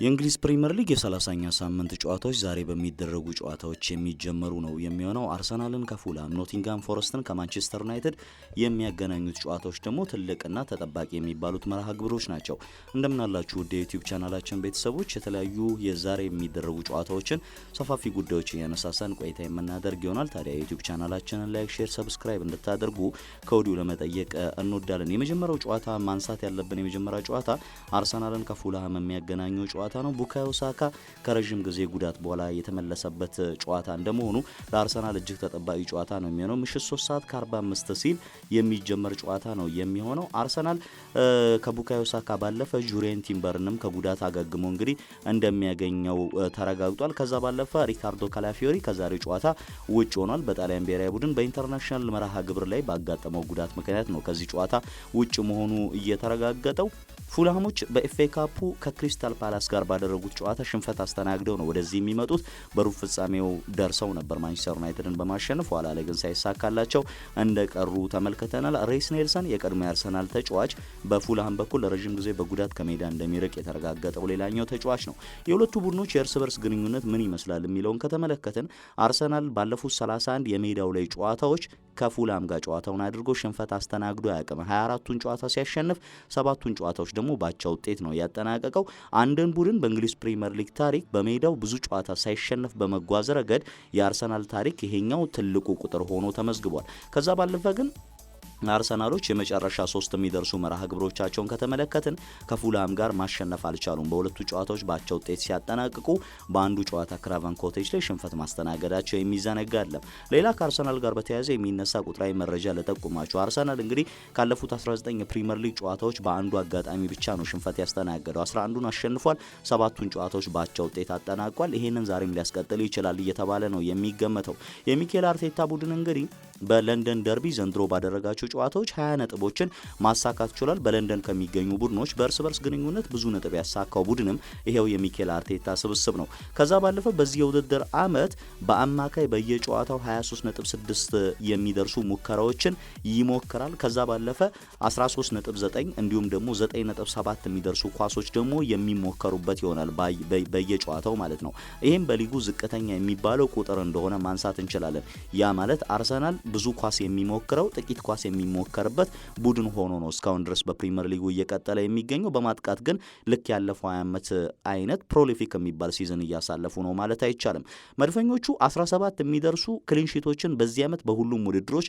የእንግሊዝ ፕሪምየር ሊግ የ30ኛ ሳምንት ጨዋታዎች ዛሬ በሚደረጉ ጨዋታዎች የሚጀመሩ ነው የሚሆነው። አርሰናልን ከፉልሃም፣ ኖቲንጋም ፎረስትን ከማንቸስተር ዩናይትድ የሚያገናኙት ጨዋታዎች ደግሞ ትልቅና ተጠባቂ የሚባሉት መርሃ ግብሮች ናቸው። እንደምናላችሁ ውድ የዩቲዩብ ቻናላችን ቤተሰቦች፣ የተለያዩ የዛሬ የሚደረጉ ጨዋታዎችን ሰፋፊ ጉዳዮችን ያነሳሳን ቆይታ የምናደርግ ይሆናል። ታዲያ የዩቲዩብ ቻናላችንን like፣ share፣ subscribe እንድታደርጉ ከወዲሁ ለመጠየቅ እንወዳለን። የመጀመሪያው ጨዋታ ማንሳት ያለብን የመጀመሪያው ጨዋታ አርሰናልን ከፉልሃም የሚያገናኘው ጨዋታ ነው። ቡካዮ ሳካ ከረዥም ጊዜ ጉዳት በኋላ የተመለሰበት ጨዋታ እንደመሆኑ ለአርሰናል እጅግ ተጠባቂ ጨዋታ ነው የሚሆነው። ምሽት 3 ሰዓት ከ45 ሲል የሚጀመር ጨዋታ ነው የሚሆነው። አርሰናል ከቡካዮ ሳካ ባለፈ ጁሪየን ቲምበርንም ከጉዳት አገግሞ እንግዲህ እንደሚያገኘው ተረጋግጧል። ከዛ ባለፈ ሪካርዶ ካላፊዮሪ ከዛሬው ጨዋታ ውጭ ሆኗል። በጣሊያን ብሔራዊ ቡድን በ international መርሃ ግብር ላይ ባጋጠመው ጉዳት ምክንያት ነው ከዚህ ጨዋታ ውጭ መሆኑ እየተረጋገጠው። ፉልሃሞች በኤፍኤ ካፑ ከክሪስታል ፓላስ ጋር ባደረጉት ጨዋታ ሽንፈት አስተናግደው ነው ወደዚህ የሚመጡት። በሩብ ፍጻሜው ደርሰው ነበር ማንቸስተር ዩናይትድን በማሸነፍ፣ ኋላ ላይ ግን ሳይሳካላቸው እንደቀሩ ተመልክተናል። ሬስ ኔልሰን የቀድሞ የአርሰናል ተጫዋች በፉልሃም በኩል ለረዥም ጊዜ በጉዳት ከሜዳ እንደሚርቅ የተረጋገጠው ሌላኛው ተጫዋች ነው። የሁለቱ ቡድኖች የእርስ በርስ ግንኙነት ምን ይመስላል የሚለውን ከተመለከትን አርሰናል ባለፉት 31 የሜዳው ላይ ጨዋታዎች ከፉልሃም ጋር ጨዋታውን አድርጎ ሽንፈት አስተናግዶ አያውቅም። 24ቱን ጨዋታ ሲያሸንፍ ሰባቱን ጨዋታዎች ደግሞ በአቻ ውጤት ነው ያጠናቀቀው። አንድን ቡድን በእንግሊዝ ፕሪምየር ሊግ ታሪክ በሜዳው ብዙ ጨዋታ ሳይሸነፍ በመጓዝ ረገድ የአርሰናል ታሪክ ይሄኛው ትልቁ ቁጥር ሆኖ ተመዝግቧል። ከዛ ባለፈ ግን አርሰናሎች የመጨረሻ ሶስት የሚደርሱ መርሃ ግብሮቻቸውን ከተመለከትን ከፉልሃም ጋር ማሸነፍ አልቻሉም። በሁለቱ ጨዋታዎች በአቻ ውጤት ሲያጠናቅቁ በአንዱ ጨዋታ ክራቨን ኮቴጅ ላይ ሽንፈት ማስተናገዳቸው የሚዘነጋ አይደለም። ሌላ ከአርሰናል ጋር በተያያዘ የሚነሳ ቁጥራዊ መረጃ ልጠቁማችሁ። አርሰናል እንግዲህ ካለፉት 19 የፕሪምየር ሊግ ጨዋታዎች በአንዱ አጋጣሚ ብቻ ነው ሽንፈት ያስተናገደው። 11ዱን አሸንፏል፣ ሰባቱን ጨዋታዎች በአቻ ውጤት አጠናቋል። ይሄንን ዛሬም ሊያስቀጥል ይችላል እየተባለ ነው የሚገመተው። የሚኬል አርቴታ ቡድን እንግዲህ በለንደን ደርቢ ዘንድሮ ባደረጋቸው ጨዋታዎች 20 ነጥቦችን ማሳካት ችሏል። በለንደን ከሚገኙ ቡድኖች በእርስ በርስ ግንኙነት ብዙ ነጥብ ያሳካው ቡድንም ይሄው የሚኬል አርቴታ ስብስብ ነው። ከዛ ባለፈ በዚህ የውድድር አመት በአማካይ በየጨዋታው 23.6 የሚደርሱ ሙከራዎችን ይሞክራል። ከዛ ባለፈ 13.9 እንዲሁም ደግሞ 9.7 የሚደርሱ ኳሶች ደግሞ የሚሞከሩበት ይሆናል በየጨዋታው ማለት ነው። ይህም በሊጉ ዝቅተኛ የሚባለው ቁጥር እንደሆነ ማንሳት እንችላለን። ያ ማለት አርሰናል ብዙ ኳስ የሚሞክረው ጥቂት ኳስ የሚሞከርበት ቡድን ሆኖ ነው እስካሁን ድረስ በፕሪምየር ሊጉ እየቀጠለ የሚገኘው። በማጥቃት ግን ልክ ያለፈው ዓመት አይነት prolific የሚባል season እያሳለፉ ነው ማለት አይቻልም። መድፈኞቹ 17 የሚደርሱ clean sheet ኦችን በዚህ ዓመት በሁሉም ውድድሮች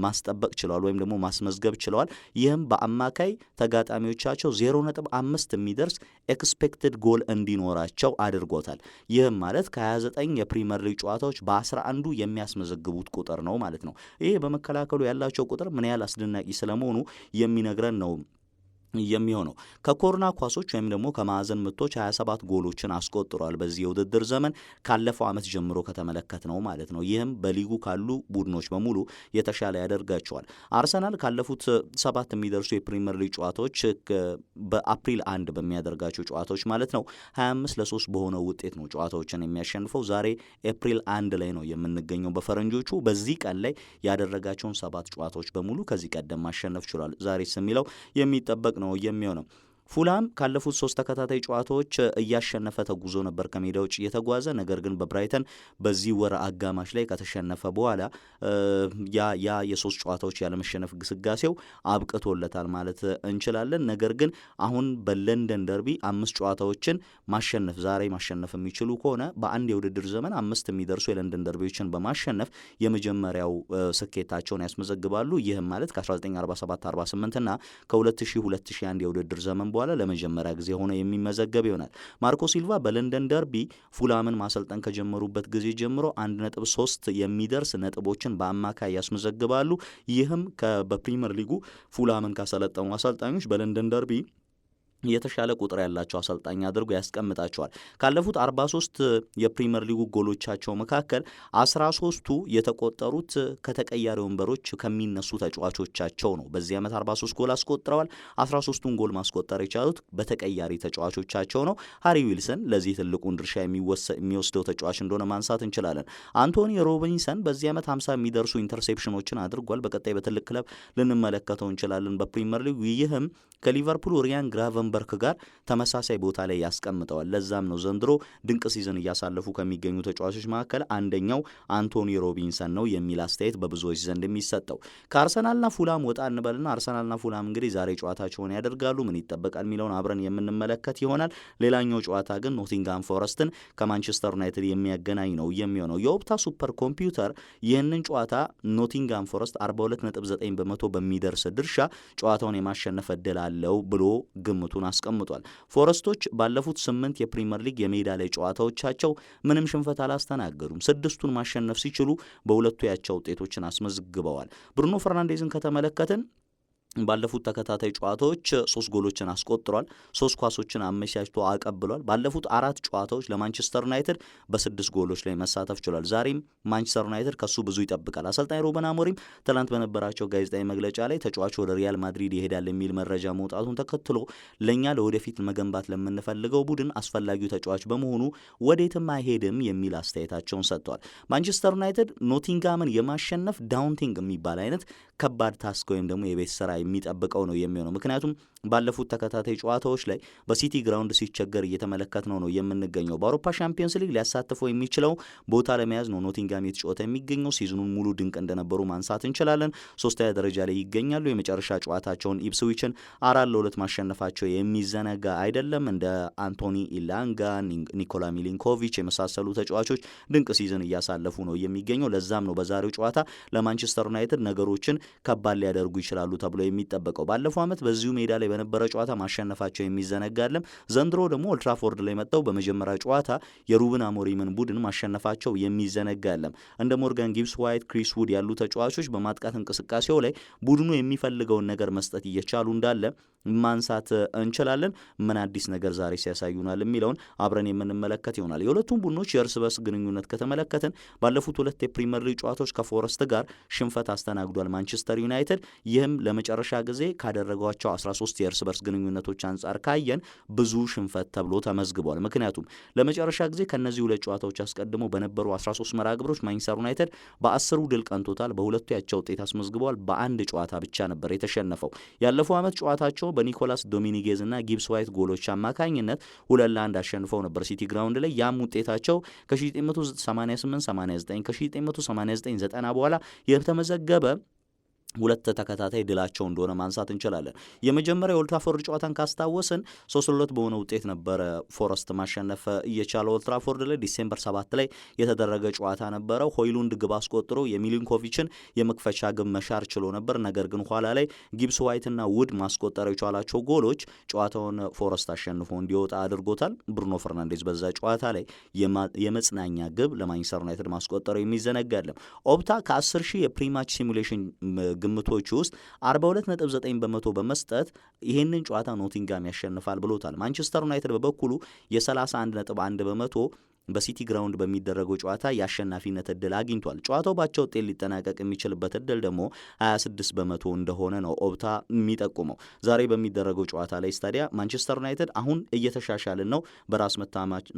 ማስጠበቅ ችለዋል ወይም ደግሞ ማስመዝገብ ችለዋል። ይህም በአማካይ ተጋጣሚዎቻቸው 0.5 የሚደርስ expected goal እንዲኖራቸው አድርጎታል። ይህም ማለት ከ29 የፕሪምየር ሊግ ጨዋታዎች በ11ዱ የሚያስመዘግቡት ቁጥር ነው ማለት ነው። ይሄ በመከላከሉ ያላቸው ቁጥር ምን ያህል አስደናቂ ስለመሆኑ የሚነግረን ነው የሚሆነው። ከኮርና ኳሶች ወይም ደግሞ ከማዕዘን ምቶች 27 ጎሎችን አስቆጥሯል በዚህ የውድድር ዘመን ካለፈው ዓመት ጀምሮ ከተመለከት ነው ማለት ነው። ይህም በሊጉ ካሉ ቡድኖች በሙሉ የተሻለ ያደርጋቸዋል። አርሰናል ካለፉት ሰባት የሚደርሱ የፕሪምየር ሊግ ጨዋታዎች በአፕሪል 1 በሚያደርጋቸው ጨዋታዎች ማለት ነው 25 ለ3 በሆነው ውጤት ነው ጨዋታዎችን የሚያሸንፈው። ዛሬ ኤፕሪል 1 ላይ ነው የምንገኘው በፈረንጆቹ። በዚህ ቀን ላይ ያደረጋቸውን ሰባት ጨዋታዎች በሙሉ ከዚህ ቀደም ማሸነፍ ችሏል። ዛሬስ የሚለው የሚጠበቅ ነው የሚሆነው። ፉልሃም ካለፉት ሶስት ተከታታይ ጨዋታዎች እያሸነፈ ተጉዞ ነበር ከሜዳ ውጭ እየተጓዘ። ነገር ግን በብራይተን በዚህ ወር አጋማሽ ላይ ከተሸነፈ በኋላ ያ የሶስት ጨዋታዎች ያለመሸነፍ ግስጋሴው አብቅቶለታል ማለት እንችላለን። ነገር ግን አሁን በለንደን ደርቢ አምስት ጨዋታዎችን ማሸነፍ ዛሬ ማሸነፍ የሚችሉ ከሆነ በአንድ የውድድር ዘመን አምስት የሚደርሱ የለንደን ደርቢዎችን በማሸነፍ የመጀመሪያው ስኬታቸውን ያስመዘግባሉ። ይህም ማለት ከ1947 48 እና ከ2000 2001 የውድድር ዘመን በኋላ ለመጀመሪያ ጊዜ ሆኖ የሚመዘገብ ይሆናል። ማርኮ ሲልቫ በለንደን ደርቢ ፉልሃምን ማሰልጠን ከጀመሩበት ጊዜ ጀምሮ 1.3 የሚደርስ ነጥቦችን በአማካይ ያስመዘግባሉ። ይህም በፕሪምየር ሊጉ ፉልሃምን ካሰለጠኑ አሰልጣኞች በለንደን ደርቢ የተሻለ ቁጥር ያላቸው አሰልጣኝ አድርጎ ያስቀምጣቸዋል። ካለፉት 43 የፕሪምየር ሊጉ ጎሎቻቸው መካከል 13ቱ የተቆጠሩት ከተቀያሪ ወንበሮች ከሚነሱ ተጫዋቾቻቸው ነው። በዚህ ዓመት 43 ጎል አስቆጥረዋል። 13ቱን ጎል ማስቆጠር የቻሉት በተቀያሪ ተጫዋቾቻቸው ነው። ሃሪ ዊልሰን ለዚህ ትልቁን ድርሻ የሚወስደው ተጫዋች እንደሆነ ማንሳት እንችላለን። አንቶኒ ሮቢንሰን በዚህ ዓመት 50 የሚደርሱ interception ኦችን አድርጓል። በቀጣይ በትልቅ ክለብ ልንመለከተው እንችላለን በፕሪምየር ሊጉ። ይህም ከሊቨርፑል ሪያን ግራቨን ከዶን በርክ ጋር ተመሳሳይ ቦታ ላይ ያስቀምጠዋል። ለዛም ነው ዘንድሮ ድንቅ season እያሳለፉ ከሚገኙ ተጫዋቾች መካከል አንደኛው አንቶኒ ሮቢንሰን ነው የሚል አስተያየት በብዙዎች ዘንድ የሚሰጠው። ከአርሰናልና ፉላም ወጣ እንበልና አርሰናልና ፉላም እንግዲህ ዛሬ ጨዋታቸውን ያደርጋሉ። ምን ይጠበቃል የሚለውን አብረን የምንመለከት ይሆናል። ሌላኛው ጨዋታ ግን ኖቲንግሃም ፎረስትን ከማንቸስተር ዩናይትድ የሚያገናኝ ነው የሚሆነው። የኦፕታ super computer ይህንን ጨዋታ ኖቲንግሃም ፎረስት 42.9% በሚደርስ ድርሻ ጨዋታውን የማሸነፍ እድል አለው ብሎ ግምቱን አስቀምጧል። ፎረስቶች ባለፉት 8 የፕሪምየር ሊግ የሜዳ ላይ ጨዋታዎቻቸው ምንም ሽንፈት አላስተናገዱም። 6ቱን ማሸነፍ ሲችሉ በ2 ያቻ ውጤቶችን አስመዝግበዋል። ብሩኖ ፈርናንዴዝን ከተመለከትን ባለፉት ተከታታይ ጨዋታዎች 3 ጎሎችን አስቆጥሯል። 3 ኳሶችን አመቻችቶ አቀብሏል። ባለፉት 4 ጨዋታዎች ለማንቸስተር ዩናይትድ በ6 ጎሎች ላይ መሳተፍ ችሏል። ዛሬም ማንቸስተር ዩናይትድ ከሱ ብዙ ይጠብቃል። አሰልጣኝ ሩበን አሞሪም ትላንት በነበራቸው ጋዜጣዊ መግለጫ ላይ ተጫዋቹ ወደ ሪያል ማድሪድ ይሄዳል የሚል መረጃ መውጣቱን ተከትሎ ለኛ ለወደፊት መገንባት ለምንፈልገው ቡድን አስፈላጊው ተጫዋች በመሆኑ ወዴትም አይሄድም የሚል አስተያየታቸውን ሰጥተዋል። ማንቸስተር ዩናይትድ ኖቲንግሃምን የማሸነፍ daunting የሚባል አይነት ከባድ task ወይም ደግሞ የቤት ስራ የሚጠብቀው ነው የሚሆነው። ምክንያቱም ባለፉት ተከታታይ ጨዋታዎች ላይ በሲቲ ግራውንድ ሲቸገር እየተመለከትነው ነው የምንገኘው። በአውሮፓ ሻምፒየንስ ሊግ ሊያሳትፈው የሚችለው ቦታ ለመያዝ ነው ኖቲንግሃም የተጫወተ የሚገኘው። season ኡን ሙሉ ድንቅ እንደነበሩ ማንሳት እንችላለን። 3ኛ ደረጃ ላይ ይገኛሉ። የመጨረሻ ጨዋታቸውን ኢፕስዊችን 4-2 ማሸነፋቸው የሚዘነጋ አይደለም። እንደ አንቶኒ ኢላንጋ፣ ኒኮላ ሚሊንኮቪች የመሳሰሉ ተጫዋቾች ድንቅ season እያሳለፉ ነው የሚገኘው። ለዛም ነው በዛሬው ጨዋታ ለማንቸስተር ዩናይትድ ነገሮችን ከባድ ሊያደርጉ ይችላሉ ተብሎ የሚጠበቀው። ባለፈው ዓመት በዚሁ ሜዳ ላይ በነበረ ጨዋታ ማሸነፋቸው የሚዘነጋ አይደለም። ዘንድሮ ደግሞ ኦልትራፎርድ ላይ መጥተው በመጀመሪያ ጨዋታ የሩበን አሞሪምን ቡድን ማሸነፋቸው የሚዘነጋ አይደለም። እንደ ሞርጋን ጊብስ ዋይት፣ ክሪስ ውድ ያሉ ተጫዋቾች በማጥቃት እንቅስቃሴው ላይ ቡድኑ የሚፈልገውን ነገር መስጠት እየቻሉ እንዳለ ማንሳት እንችላለን። ምን አዲስ ነገር ዛሬ ሲያሳዩናል የሚለውን አብረን የምንመለከት ይሆናል። የሁለቱም ቡድኖች የእርስ በርስ ግንኙነት ከተመለከትን ባለፉት 2 የፕሪምየር ሊግ ጨዋታዎች ከፎረስት ጋር ሽንፈት አስተናግዷል ማንቸስተር ዩናይትድ። ይህም ለመጨረሻ ጊዜ ካደረጓቸው 13 የእርስ በርስ ግንኙነቶች አንጻር ካየን ብዙ ሽንፈት ተብሎ ተመዝግቧል። ምክንያቱም ለመጨረሻ ጊዜ ከነዚህ 2 ጨዋታዎች አስቀድሞ በነበሩ 13 መርሃ ግብሮች ማንቸስተር ዩናይትድ በ10ሩ ድል ቀንቶታል። በ2ቱ ያቻ ውጤት አስመዝግቧል። በአንድ ጨዋታ ብቻ ነበር የተሸነፈው። ያለፈው ዓመት ጨዋታቸው በኒኮላስ ዶሚኒጌዝ እና ጊብስ ዋይት ጎሎች አማካኝነት 2-1 አሸንፈው ነበር ሲቲ ግራውንድ ላይ። ያም ውጤታቸው ከ1988-89 ከ1989-90 በኋላ የተመዘገበ 2 ተከታታይ ድላቸው እንደሆነ ማንሳት እንችላለን። የመጀመሪያው የኦልትራፎርድ ጨዋታን ካስታወስን 3-2 በሆነ ውጤት ነበረ ፎረስት ማሸነፍ እየቻለ ኦልትራፎርድ ላይ December 7 ላይ የተደረገ ጨዋታ ነበረ። ሆይሉንድ ግብ አስቆጥሮ የሚሊንኮቪችን የመክፈቻ ግብ መሻር ችሎ ነበር። ነገር ግን ኋላ ላይ ጊብስ ዋይትና ውድ ማስቆጠር የቻላቸው ጎሎች ጨዋታውን ፎረስት አሸንፎ እንዲወጣ አድርጎታል። ብሩኖ ፈርናንዴዝ በዛ ጨዋታ ላይ የመጽናኛ ግብ ለማንቸስተር ዩናይትድ ማስቆጠሩ የሚዘነጋ አይደለም። ኦፕታ ከ10 ሺህ የ pre-match simulation ግምቶች ውስጥ 42.9% በመስጠት ይህንን ጨዋታ ኖቲንግሃም ያሸንፋል ብሎታል። ማንቸስተር ዩናይትድ በበኩሉ የ31.1% በሲቲ ግራውንድ በሚደረገው ጨዋታ የአሸናፊነት እድል አግኝቷል። ጨዋታው በአቻ ውጤት ሊጠናቀቅ የሚችልበት እድል ደግሞ 26% እንደሆነ ነው ኦፕታ የሚጠቁመው። ዛሬ በሚደረገው ጨዋታ ላይ ስታዲያ ማንቸስተር ዩናይትድ አሁን እየተሻሻልን ነው፣ በራስ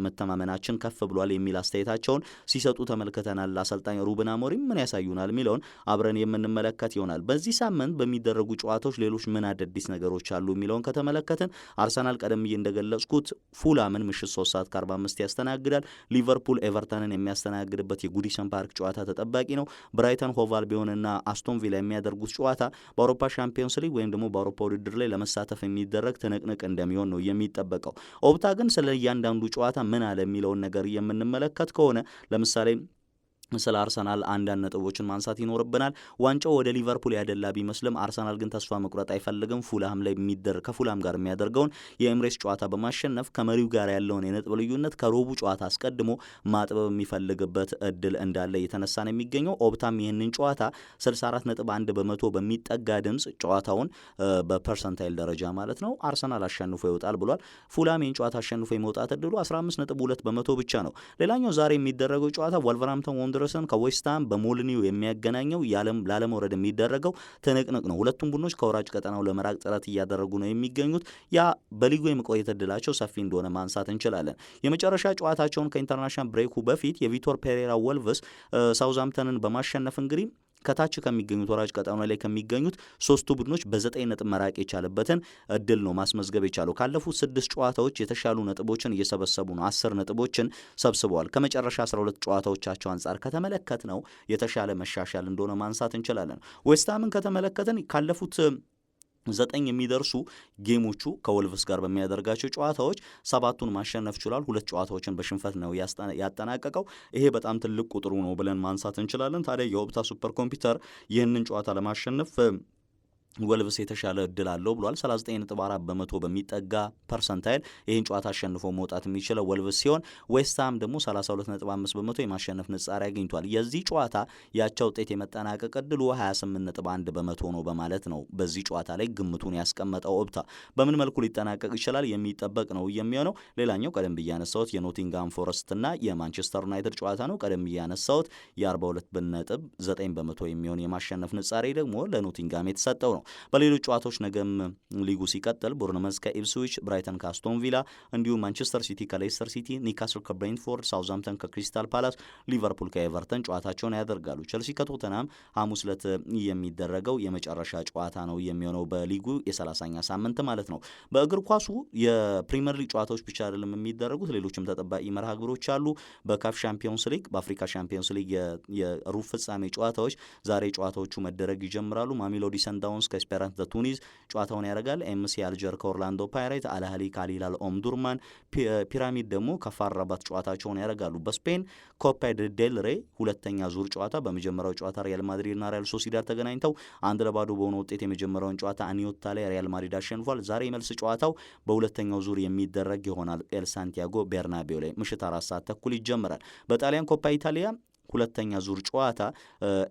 መተማመናችን ከፍ ብሏል የሚል አስተያየታቸውን ሲሰጡ ተመልክተናል። አሰልጣኝ ሩበን አሞሪም ምን ያሳዩናል የሚለውን አብረን የምንመለከት ይሆናል። በዚህ ሳምንት በሚደረጉ ጨዋታዎች ሌሎች ምን አዳዲስ ነገሮች አሉ የሚለውን ከተመለከትን አርሰናል ቀደም ብዬ እንደገለጽኩት ፉላምን ምሽት 3:45 ያስተናግዳል። ሊቨርፑል ኤቨርተንን የሚያስተናግድበት የጉዲሰን ፓርክ ጨዋታ ተጠባቂ ነው። ብራይተን ሆቭ አልቢዮንና አስቶን ቪላ የሚያደርጉት ጨዋታ በአውሮፓ ሻምፒዮንስ ሊግ ወይም ደግሞ በአውሮፓ ውድድር ላይ ለመሳተፍ የሚደረግ ትንቅንቅ እንደሚሆን ነው የሚጠበቀው። ኦፕታ ግን ስለ እያንዳንዱ ጨዋታ ምን አለ የሚለውን ነገር የምንመለከት ከሆነ ለምሳሌ ስለ አርሰናል አንዳንድ ነጥቦችን ማንሳት ይኖርብናል። ዋንጫው ወደ ሊቨርፑል ያደላ ቢመስልም አርሰናል ግን ተስፋ መቁረጥ አይፈልግም። ፉልሃም ላይ ከፉልሃም ጋር የሚያደርገውን የኤምሬትስ ጨዋታ በማሸነፍ ከመሪው ጋር ያለውን የነጥብ ልዩነት ከሮቡ ጨዋታ አስቀድሞ ማጥበብ የሚፈልግበት እድል እንዳለ እየተነሳ ነው የሚገኘው። ኦፕታም ይህንን ጨዋታ 64.1% በሚጠጋ ድምጽ ጨዋታውን በ percentile ደረጃ ማለት ነው አርሰናል አሸንፎ ይወጣል ብሏል። ፉልሃም ይህን ጨዋታ አሸንፎ የመውጣት እድሉ 15.2% ብቻ ነው። ሌላኛው ዛሬ የሚደረገው ጨዋታ ወልቨርሃምፕተን ወንደረስን ከዌስትሃም በሞሊኒው የሚያገናኘው ላለመውረድ የሚደረገው ትንቅንቅ ነው። ሁለቱም ቡድኖች ከወራጅ ቀጠናው ለመራቅ ጥረት እያደረጉ ነው የሚገኙት። ያ በሊጉ የመቆየት እድላቸው ሰፊ እንደሆነ ማንሳት እንችላለን። የመጨረሻ ጨዋታቸውን ከ international break ኡ በፊት የቪቶር ፔሬራ ወልቭስ ሳውዝሃምፕተንን በማሸነፍ እንግዲህ ከታች ከሚገኙት ወራጅ ቀጠና ላይ ከሚገኙት ሶስቱ ቡድኖች በ9 ነጥብ መራቅ የቻለበትን እድል ነው ማስመዝገብ የቻለው። ካለፉት ስድስት ጨዋታዎች የተሻሉ ነጥቦችን እየሰበሰቡ ነው። 10 ነጥቦችን ሰብስበዋል። ከመጨረሻ 12 ጨዋታዎቻቸው አንጻር ከተመለከትነው የተሻለ መሻሻል እንደሆነ ማንሳት እንችላለን። ዌስትሃምን ከተመለከትን ካለፉት ዘጠኝ የሚደርሱ game ኦቹ ከወልቭስ ጋር በሚያደርጋቸው ጨዋታዎች ሰባቱን ማሸነፍ ችሏል። ሁለት ጨዋታዎችን በሽንፈት ነው ያጠናቀቀው። ይሄ በጣም ትልቅ ቁጥሩ ነው ብለን ማንሳት እንችላለን። ታዲያ የኦፕታ super computer ይህንን ጨዋታ ለማሸነፍ ወልቭስ የተሻለ እድል አለው ብሏል። 39.4% በሚጠጋ percentile ይህን ጨዋታ አሸንፎ መውጣት የሚችለው ወልቭስ ሲሆን ዌስትሃም ደግሞ 32.5% የማሸነፍ ንጻሬ አግኝቷል። የዚህ ጨዋታ የአቻ ውጤት የመጠናቀቅ እድሉ 28.1% ነው በማለት ነው በዚህ ጨዋታ ላይ ግምቱን ያስቀመጠው ኦፕታ። በምን መልኩ ሊጠናቀቅ ይችላል የሚጠበቅ ነው የሚሆነው። ሌላኛው ቀደም ብዬ ያነሳሁት የኖቲንግሃም ፎረስትና የማንቸስተር ዩናይትድ ጨዋታ ነው። ቀደም ብዬ ያነሳሁት የ42.9% የሚሆን የማሸነፍ ንጻሬ ደግሞ ለኖቲንግሃም የተሰጠው ነው። በሌሎች ጨዋታዎች ነገም ሊጉ ሲቀጥል ቦርንመዝ ከኢፕስዊች፣ ብራይተን ከአስቶን ቪላ እንዲሁም ማንቸስተር ሲቲ ከሌስተር ሲቲ፣ ኒውካስል ከብሬንትፎርድ፣ ሳውዝሃምፕተን ከክሪስታል ፓላስ፣ ሊቨርፑል ከኤቨርተን ጨዋታቸውን ያደርጋሉ። ቸልሲ ከቶተንሃም ሐሙስ ዕለት የሚደረገው የመጨረሻ ጨዋታ ነው የሚሆነው በሊጉ የ30ኛ ሳምንት ማለት ነው። በእግር ኳሱ የፕሪምየር ሊግ ጨዋታዎች ብቻ አይደለም የሚደረጉት፣ ሌሎችም ተጠባቂ መርሃ ግብሮች አሉ። በካፍ ሻምፒዮንስ ሊግ፣ በአፍሪካ ሻምፒዮንስ ሊግ የሩብ ፍጻሜ ጨዋታዎች ዛሬ ጨዋታዎቹ መደረግ ይጀምራሉ። ማሜሎዲ ሰንዳውንስ ከኤስፔራንስ ደ ቱኒዝ ጨዋታውን ያደርጋል። ኤምሲ አልጀር ከኦርላንዶ ፓይሬት፣ አልአህሊ ከአልሂላል ኦምዱርማን፣ ፒራሚድ ደግሞ ከፋር ራባት ጨዋታቸውን ያደርጋሉ። በስፔን ኮፓ ዴል ሬ ሁለተኛ ዙር ጨዋታ በመጀመሪያው ጨዋታ ሪያል ማድሪድና ሪያል ሶሲዳድ ተገናኝተው 1-0 በሆነ ውጤት የመጀመሪያውን ጨዋታ አኒዮታ ላይ ሪያል ማድሪድ አሸንፏል። ዛሬ የመልስ ጨዋታው በሁለተኛው ዙር የሚደረግ ይሆናል። ኤል ሳንቲያጎ ቤርናቤው ላይ ምሽት 4 ሰዓት ተኩል ይጀምራል። በጣሊያን ኮፓ ኢታሊያ ሁለተኛ ዙር ጨዋታ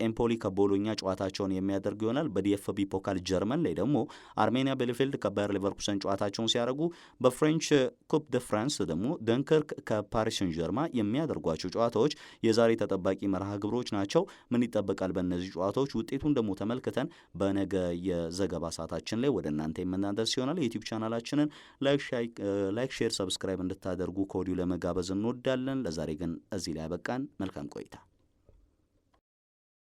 ኤምፖሊ ከቦሎኛ ጨዋታቸውን የሚያደርጉ ይሆናል። በዲኤፍቢ ፖካል ጀርመን ላይ ደግሞ አርሜኒያ ቤሌፌልድ ከባየር ሌቨርኩሰን ጨዋታቸውን ሲያደርጉ፣ በ French ኩፕ ደ ፍራንስ ደግሞ ደንከርክ ከፓሪስ ሰን ጀርማ የሚያደርጓቸው ጨዋታዎች የዛሬ ተጠባቂ መርሃ ግብሮች ናቸው። ምን ይጠበቃል በእነዚህ ጨዋታዎች? ውጤቱን ደግሞ ተመልክተን በነገ የዘገባ ሰዓታችን ላይ ወደ እናንተ የምናደርስ ይሆናል። የዩቲዩብ ቻናላችንን like፣ share፣ subscribe እንድታደርጉ ከወዲሁ ለመጋበዝ እንወዳለን። ለዛሬ ግን እዚህ ላይ ያበቃን። መልካም ቆይታ።